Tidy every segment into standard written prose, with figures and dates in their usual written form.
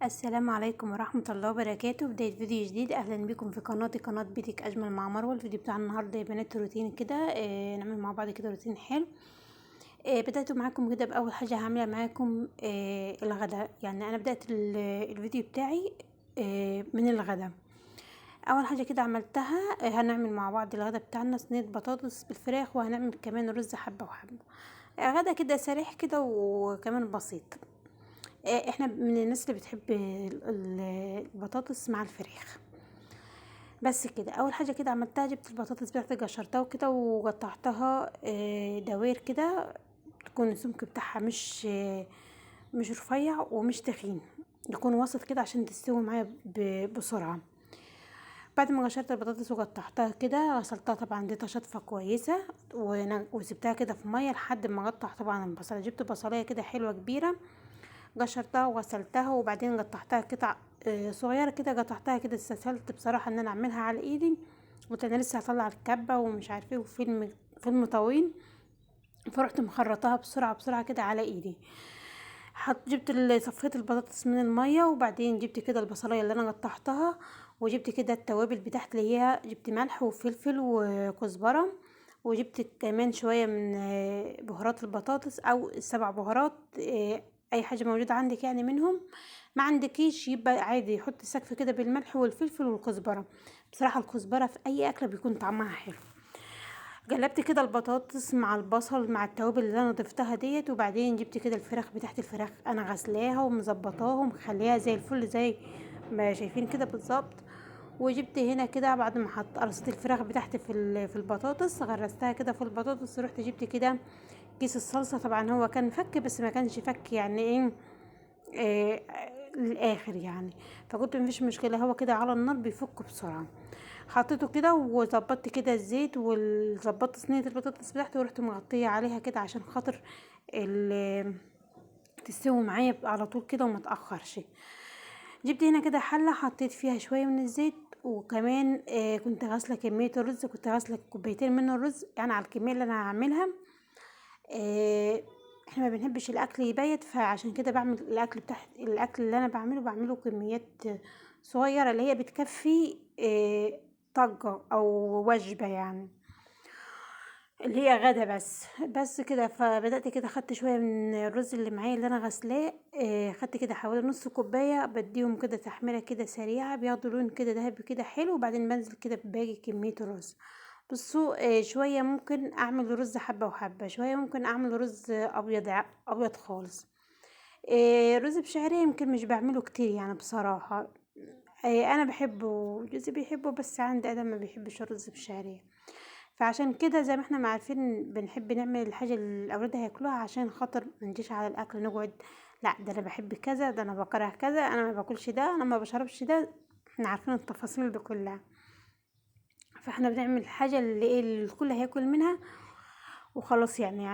السلام عليكم ورحمة الله وبركاته. بداية فيديو جديد. اهلا بكم في قناتي، قناة بيتك اجمل مع مروة. الفيديو بتاع النهاردة يا بنات روتين كده، نعمل مع بعض كده روتين حلو. بدأت معاكم كده بأول حاجة هعملها معاكم الغداء. يعني انا بدأت الفيديو بتاعي من الغداء. اول حاجة كده عملتها، هنعمل مع بعض الغداء بتاعنا صينية بطاطس بالفراخ، وهنعمل كمان رز حبة وحبة. غدا كده سريع كده وكمان بسيط. احنا من الناس اللي بتحب البطاطس مع الفراخ. بس كده اول حاجة كده عملتها، جبت البطاطس بتاعتي قشرتها وكده وقطعتها دوائر كده، تكون السمك بتاعها مش رفيع ومش تخين، يكون وسط كده عشان تستوي معايا بسرعة. بعد ما قشرت البطاطس وقطعتها كده، غسلتها طبعا، اديتها شطفه كويسة وسبتها كده في مية لحد ما اقطع طبعا البصله. جبت بصلايه كده حلوة كبيرة، قشرتها وغسلتها وبعدين قطعتها قطع صغيرة كده، قطعتها كده. استسهلت بصراحة ان انا اعملها على ايدي، قلت انا لسه هطلع الكبه ومش عارفه ايه وفيلم فيلم طويل، فرحت مخرطاها بسرعة بسرعة كده على ايدي. جبت صفيت البطاطس من المية، وبعدين جبت كده البصلايه اللي انا قطعتها، وجبت كده التوابل بتاعت اللي هي، جبت ملح وفلفل وكزبره، وجبت كمان شوية من بهارات البطاطس او السبع بهارات، اي حاجة موجودة عندك يعني منهم. ما عندكيش يبقى عادي حط سقف كده بالملح والفلفل والكزبره. بصراحة الكزبره في اي اكله بيكون طعمها حلو. قلبت كده البطاطس مع البصل مع التوابل اللي انا ضفتها ديت، وبعدين جبت كده الفراخ بتاعت الفراخ انا غسلاها ومظبطاها ومخليها زي الفل زي ما شايفين كده بالظبط. وجبت هنا كده بعد ما حط قرصت الفراخ بتاعتي في البطاطس، غرستها كده في البطاطس. رحت جبت كده كيس الصلصه، طبعا هو كان فك بس ما كانش فك يعني ايه للاخر يعني، فقلت مفيش مشكلة هو كده على النار بيفك بسرعة. حطيته كده وظبطت كده الزيت وظبطت صينية البطاطس بتاعتي، ورحت مغطيه عليها كده عشان خاطر تستوي معايا على طول كده وما تاخرش. جبت هنا كده حله حطيت فيها شوية من الزيت، وكمان كنت غاسله كمية الرز، كنت غاسله كوبايتين من الرز يعني على الكمية اللي انا هعملها. احنا ما بنحبش الاكل يبيت، فعشان كده بعمل الاكل بتاع الاكل اللي انا بعمله كميات صغيرة اللي هي بتكفي طاجه او وجبة يعني اللي هي غدا بس كده. فبدات كده خدت شوية من الرز اللي معايا اللي انا غسلاه، خدت كده حوالي نص كوباية، بديهم كده تحميره كده سريعة، بياخدوا لون كده ذهبي كده حلو، وبعدين بنزل كده بباقي كمية الرز. بصوا، شوية ممكن اعمل رز حبه وحبه، شوية ممكن اعمل رز ابيض خالص. رز بشعريه يمكن مش بعمله كتير يعني بصراحة، انا بحبه وجوزي بيحبه، بس عندي ادم ما بيحبش الرز بشعريه، فعشان كده زي ما احنا ما عارفين بنحب نعمل الحاجة اللي الاولاد هياكلوها عشان خاطر ما نجيش على الاكل نقعد لا ده انا بحب كذا، ده انا بكره كذا، انا ما باكلش ده، انا ما بشربش ده، احنا عارفين التفاصيل دي كلها. فاحنا بنعمل الحاجة اللي ايه اللي الكل هياكل منها وخلاص، يعني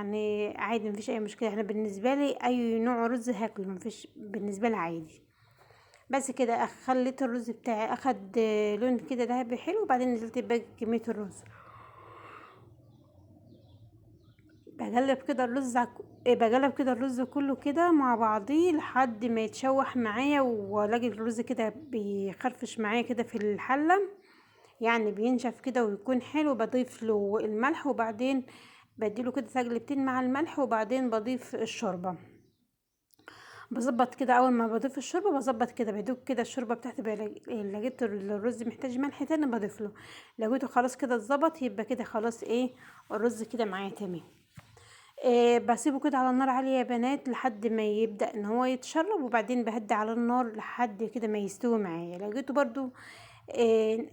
عادي مفيش اي مشكلة. احنا بالنسبة لي اي نوع رز هاكله، مفيش بالنسبة لي عادي. بس كده خليت الرز بتاعي اخد لون كده ذهبي حلو، وبعدين نزلت باقي كمية الرز. بقلب كده الرز بقلب كده الرز كله كده مع بعضيه لحد ما يتشوح معايا، والاقي الرز كده بيخرفش معايا كده في الحلة، يعني بينشف كده ويكون حلو. بضيف له الملح، وبعدين بديله كده تقلبتين مع الملح، وبعدين بضيف الشوربة. بظبط كده اول ما بضيف الشوربة بظبط كده بدوب كده الشوربة بتاعتي، لقيت الرز محتاج ملح تاني بضيف له، لقيته خلاص كده اتظبط يبقى كده خلاص ايه الرز كده معايا تمام. بسيبه كده على النار عالية يا بنات لحد ما يبدأ ان هو يتشرب، وبعدين بهدي على النار لحد كده ما يستوي معايا. لقيته برضو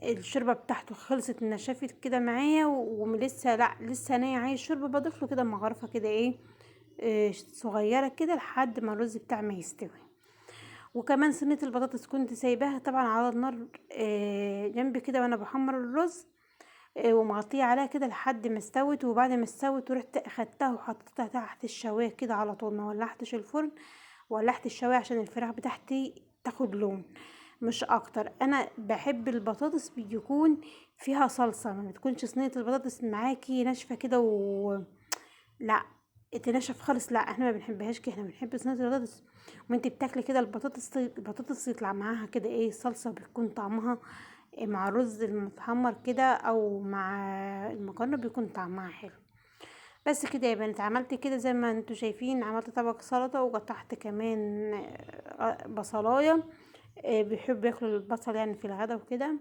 الشوربة بتاعته خلصت نشفت كده معايا ولسه لا لسه نايه عايز شوربة، بضيف له كده مغرفه كده ايه صغيرة كده لحد ما الرز بتاعي ما يستوي. وكمان صينية البطاطس كنت سايباها طبعا على النار جنبي كده وانا بحمر الرز، ومغطيه عليها كده لحد ما استوت. وبعد ما استوت ورحت اخدتها وحطيتها تحت الشوايه كده على طول، ما ولعتش الفرن، ولعت الشوايه عشان الفراخ بتاعتي تاخد لون مش اكتر. انا بحب البطاطس بيكون فيها صلصه، ما بتكونش صينية البطاطس معاكي ناشفة كده لا تنشف خالص، لا احنا ما بنحبهاش كده، احنا بنحب صينية البطاطس وانت بتاكلي كده البطاطس يطلع معاها كده ايه صلصه، بتكون طعمها مع الرز المتحمر كده او مع المكرونه بيكون طعمها حلو. بس كده يا بنات، عملت كده زي ما انتوا شايفين، عملت طبق سلطة وقطعت كمان بصلايه، بيحب ياكلوا البصل يعني في الغدا وكده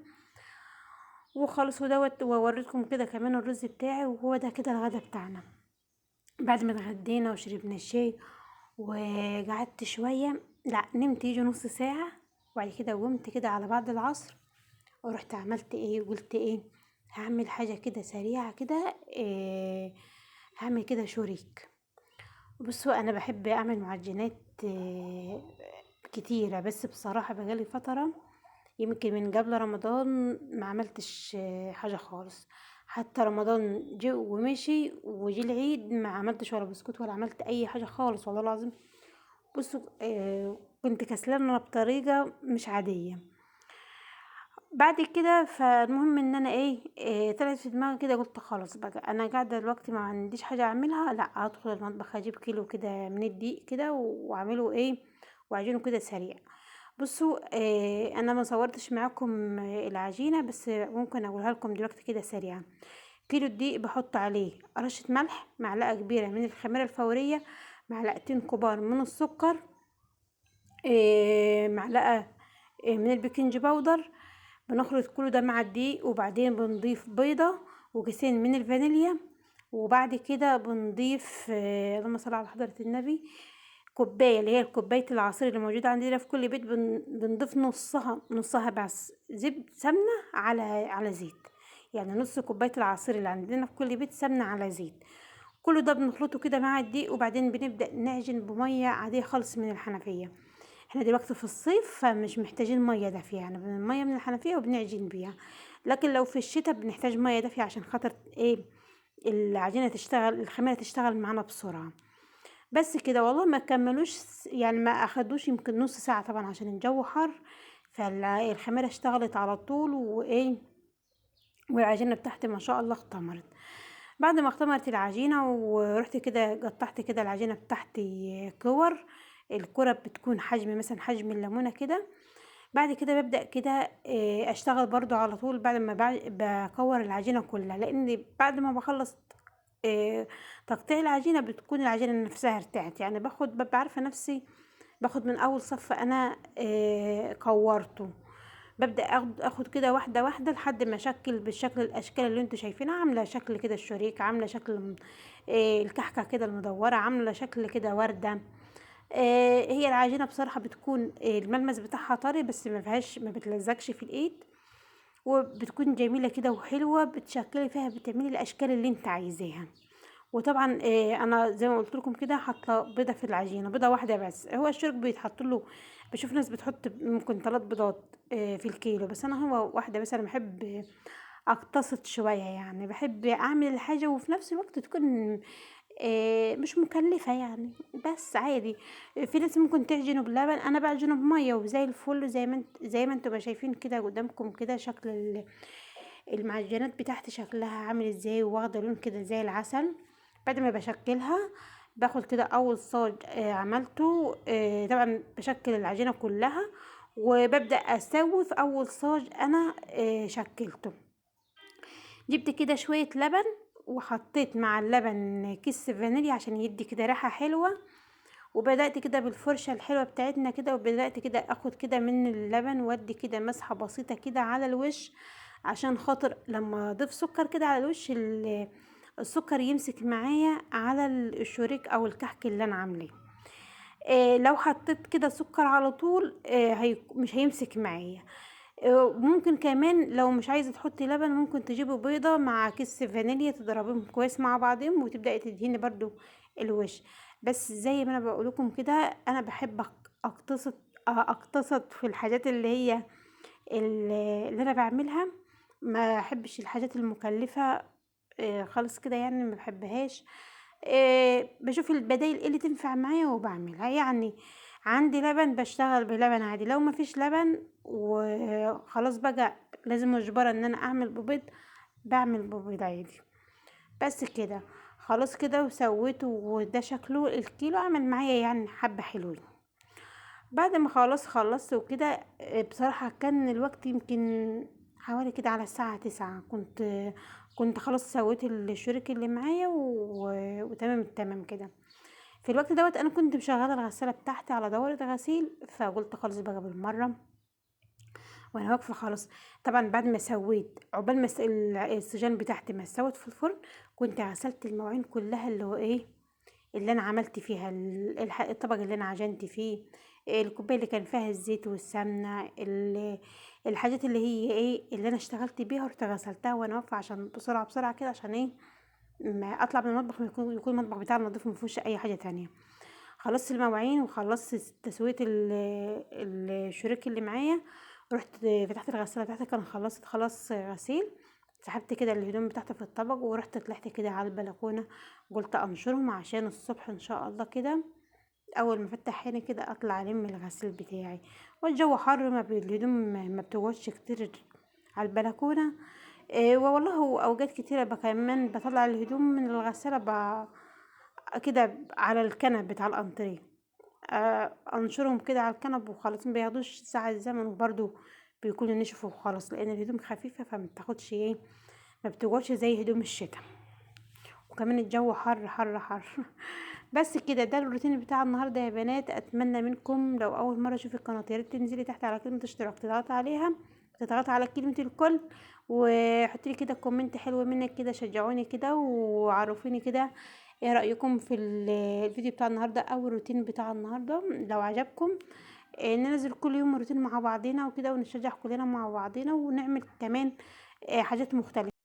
وخالص. ودوت ووريتكم كده كمان الرز بتاعي، وهو ده كده الغدا بتاعنا. بعد ما اتغدينا وشربنا الشاي وقعدت شوية، لا نمت يجي نص ساعة، وبعد كده قمت كده على بعد العصر ورحت عملت ايه، قلت ايه هعمل حاجة كده سريعة كده، إيه هعمل كده شوريك. بصوا انا بحب اعمل معجنات إيه كتيرة، بس بصراحة بقالي فترة يمكن من قبل رمضان ما عملتش حاجة خالص، حتى رمضان جه ومشي وجي العيد ما عملتش ولا بسكوت ولا عملت اي حاجة خالص والله العظيم. بصوا كنت كسلانه بطريقة مش عادية بعد كده. فالمهم ان انا ايه طلعت في دماغي كده، قلت خلاص بقى انا قاعدة دلوقتي ما عنديش حاجة اعملها، لا هدخل المطبخ اجيب كيلو كده من الدقيق كده واعمله ايه واعجنه كده سريع. بصوا انا ما صورتش معاكم العجينة، بس ممكن اقولها لكم دلوقتي كده سريعا. كيلو الدقيق بحط عليه رشه ملح، معلقه كبيرة من الخميره الفورية، معلقتين كبار من السكر، معلقه من ال baking powder. بنخلط كله ده مع الدقيق، وبعدين بنضيف بيضة وكيسين من الفانيليا، وبعد كده بنضيف اللهم صل على حضره النبي كوباية اللي هي كوباية العصير اللي موجودة عندنا في كل بيت، بنضيف نصها بس زبد سمنه على زيت، يعني نص كوباية العصير اللي عندنا في كل بيت سمنه على زيت. كل ده بنخلطه كده مع الدقيق، وبعدين بنبدا نعجن بميه عادية خالص من الحنفية. احنا دلوقتي في الصيف فمش محتاجين مية دافيه، يعني مية من الحنفية وبنعجن بيها، لكن لو في الشتاء بنحتاج مية دافيه عشان خاطر ايه العجينة تشتغل، الخميره تشتغل معانا بسرعة. بس كده والله ما كملوش، يعني ما اخدوش يمكن نص ساعة طبعا عشان الجو حر، فالخميره اشتغلت على طول وايه والعجينه بتاعتي ما شاء الله اختمرت. بعد ما اختمرت العجينة ورحت كده قطعت كده العجينة بتاعتي كور، الكرة بتكون حجم مثلا حجم الليمونه كده. بعد كده ببدأ كده اشتغل برضو على طول بعد ما بكور العجينة كلها، لان بعد ما بخلص تقطيع العجينة بتكون العجينة نفسها ارتاحت، يعني باخد ببقى عارفه نفسي، باخد من اول صف انا كورته، ببدا اخد كده واحدة واحدة لحد ما اشكل بالشكل الاشكال اللي انتوا شايفينها، عامله شكل كده الشريك، عامله شكل الكحكه كده المدوره، عامله شكل كده ورده. هي العجينة بصراحة بتكون الملمس بتاعها طري، بس ما فيهاش، ما بتلزقش في الايد، وبتكون جميلة كده وحلوه، بتشكلي فيها بتعملي الاشكال اللي انت عايزاها. وطبعا انا زي ما قلت لكم كده حاطه بيضة في العجينة، بيضة واحدة بس. هو الشرك بيتحط له، بشوف ناس بتحط ممكن 3 بيضات في الكيلو، بس انا هو واحدة بس. انا بحب اقتصد شوية، يعني بحب اعمل الحاجة وفي نفس الوقت تكون مش مكلفة يعني، بس عادي. في ناس ممكن تعجنه بلبن، انا بعجنه بميه وزي الفل، زي ما انتم شايفين كده قدامكم كده شكل المعجنات بتاعتي شكلها عامل ازاي، واخده لون كده زي العسل. بعد ما بشكلها باخد كده اول صاج عملته، طبعا بشكل العجينة كلها وببدا اسوي في اول صاج انا شكلته. جبت كده شوية لبن وحطيت مع اللبن كيس فانيليا عشان يدي كده ريحه حلوة، وبدات كده بالفرشه الحلوة بتاعتنا كده، وبدات كده اخد كده من اللبن وادي كده مسحه بسيطة كده على الوش، عشان خاطر لما اضيف سكر كده على الوش السكر يمسك معايا على الشريك او الكحك اللي انا عاملاه. لو حطيت كده سكر على طول مش هيمسك معايا. ممكن كمان لو مش عايزه تحطي لبن ممكن تجيبي بيضة مع كيس فانيليا تضربيهم كويس مع بعضهم وتبداي تدهني برضو الوش. بس زي ما انا بقولكم كده انا بحب اقتصد في الحاجات اللي هي اللي انا بعملها، ما احبش الحاجات المكلفه خالص كده، يعني ما بحبهاش. بشوف البدايل ايه اللي تنفع معايا وبعملها. يعني عندي لبن بشتغل بلبن عادي، لو ما فيش لبن وخلاص بقى لازم مجبرة ان انا اعمل ببيض، بعمل ببيض عادي. بس كده خلاص كده وسويته، وده شكله الكيلو عمل معايا يعني حبة حلوين. بعد ما خلاص خلصت وكده، بصراحة كان الوقت يمكن حوالي كده على الساعة 9، كنت خلاص سويت الشريك اللي معايا وتمام التمام كده. في الوقت دوت انا كنت مشغله الغسالة بتاعتي على دوره غسيل، فقلت خلاص بقى بالمرة وانا واقفة خلاص. طبعا بعد ما سويت، عقبال ما السجان بتاعتي ما استوت في الفرن، كنت غسلت المواعين كلها اللي هو ايه اللي انا عملت فيها الطبق اللي انا عجنت فيه، الكوباية اللي كان فيها الزيت والسمنه، الحاجات اللي هي ايه اللي انا اشتغلت بيها، ورحت غسلتها وانا واقفة عشان بسرعة بسرعة كده، عشان ايه ما اطلع من المطبخ يكون المطبخ بتاعنا نضيف ما فيهوش اي حاجة تانية. خلصت المواعين وخلصت تسويه الشريك اللي معايا، رحت فتحت الغسالة بتاعتي، كان خلصت خلاص غسيل، سحبت كده الهدوم بتاعتي في الطبق ورحت طلعت كده على البلكونه، قلت انشرهم عشان الصبح ان شاء الله كده اول ما افتح عيني كده اطلع الم الغسيل بتاعي. والجو حر، ما الهدوم ما بتقعدش كتير على البلكونه. والله هو اوقات كتيرة كمان بطلع الهدوم من الغسالة كده على الكنب بتاع الانتريه، انشرهم كده على الكنب وخلاص، ما بياخدوش ساعة زمن، وبرده بيكونوا نشفوا وخلاص، لان الهدوم خفيفة فما بتاخدش ايه، ما بتقعدش زي هدوم الشتاء، وكمان الجو حر حر حر. بس كده ده الروتين بتاع النهارده يا بنات. اتمنى منكم لو اول مرة تشوفي القناة يا ريت تنزلي تحت على كلمة اشتراك، تضغطي عليها، تضغطي على كلمة الكل، وحطي لي كده comment حلو منك كده، شجعوني كده وعرفوني كده ايه رايكم في الفيديو بتاع النهارده او الروتين بتاع النهارده. لو عجبكم ننزل كل يوم روتين مع بعضينا وكده، ونشجع كلنا مع بعضينا، ونعمل كمان حاجات مختلفة.